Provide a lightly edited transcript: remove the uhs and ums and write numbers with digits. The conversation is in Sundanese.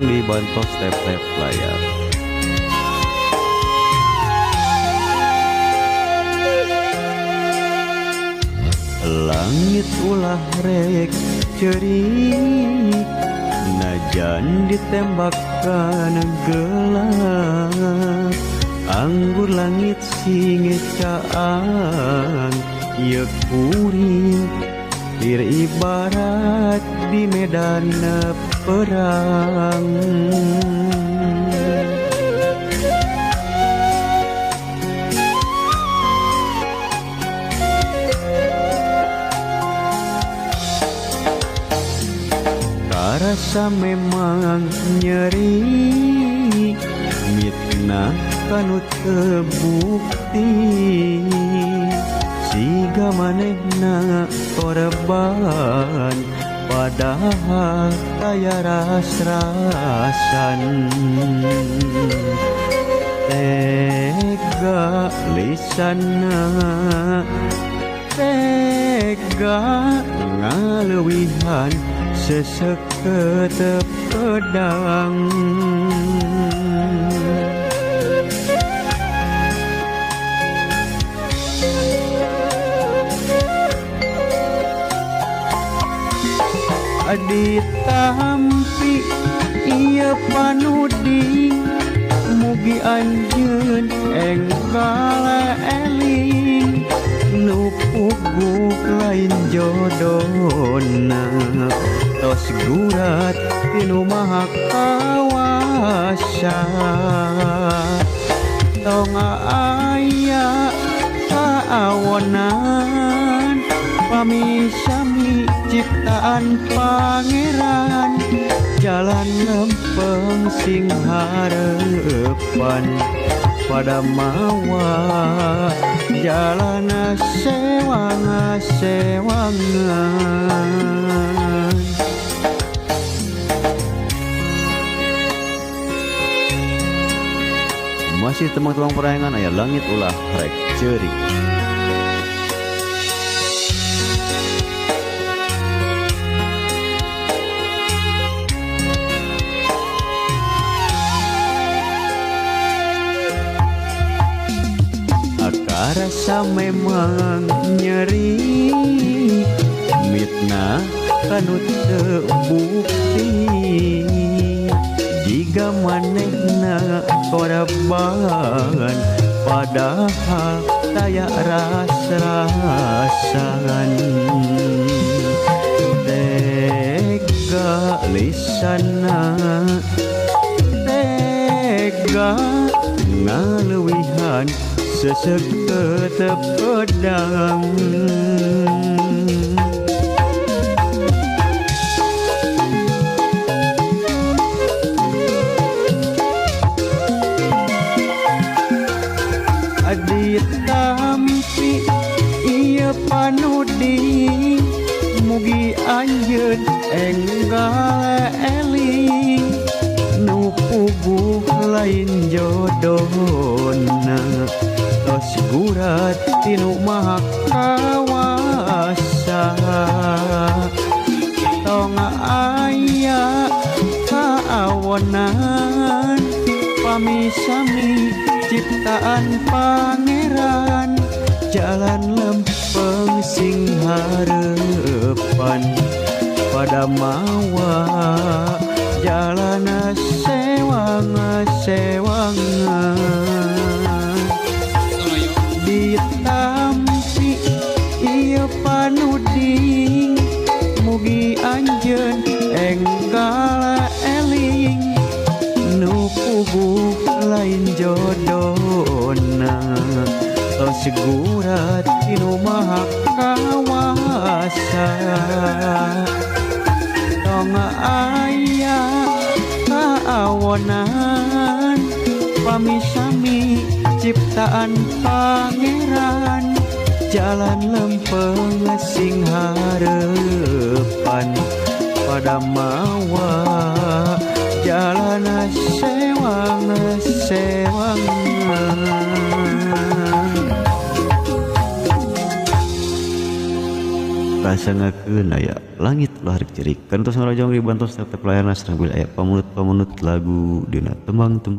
Dibantos tap-tap layar. Langit ulah rek ceurik, najan ditembakkan gelap. Anggur langit sing caang, ieu kuring tir ibarat di medan perang. Karasa memang nyeri, mitnah kanu teu bukti. Siga manehna korban, padahal taya ras-rasan. Tega lisanna, tega ngaleuwihan seseket pedang. Ditampi ieu panudi, mugi anjeun enggal eling. Nu puguh lain jodona, tos gurat tinu Maha Kawasa. Tong aya kaawonan, pami sami ciptaan Pangeran. Jalan lempeng sing harepan pada mawa, jalan sewang sewangan. Masih tembang-tembang perangan aya langit ulah rek ceurik. Karasa memang nyeri, mitnah kanu teu bukti. Jiga manehna korban, padahal taya ras-rasan. Tega lisanna, tega ngaleuwihan seseket pedang. Ditampi ieu panudi, mugi anjeun enggal eling. Nu puguh lain jodona, tos gurat tinu Maha Kawasa. Tong aya kaawonan, pami sami ciptaan Pangeran. Jalan lempeng sing harepan pada mawa, jalan sewang sewangan. Ditampi ieu panuding, mugi anjeun enggal eling. Nu puguh lain jodona, tos gurat tinu Maha Kawasa. Tong aya kaawonan, pami sami ciptaan Pangeran. Jalan lempeng sing harepan pada mawa, jalan sewang sewangan. Kasanggakeun aya langit ulah rek cerik. Kantos ngarojong dibantos tetep layarna sareng bilih aya pamunut-pamunut lagu dina tembang-tembang.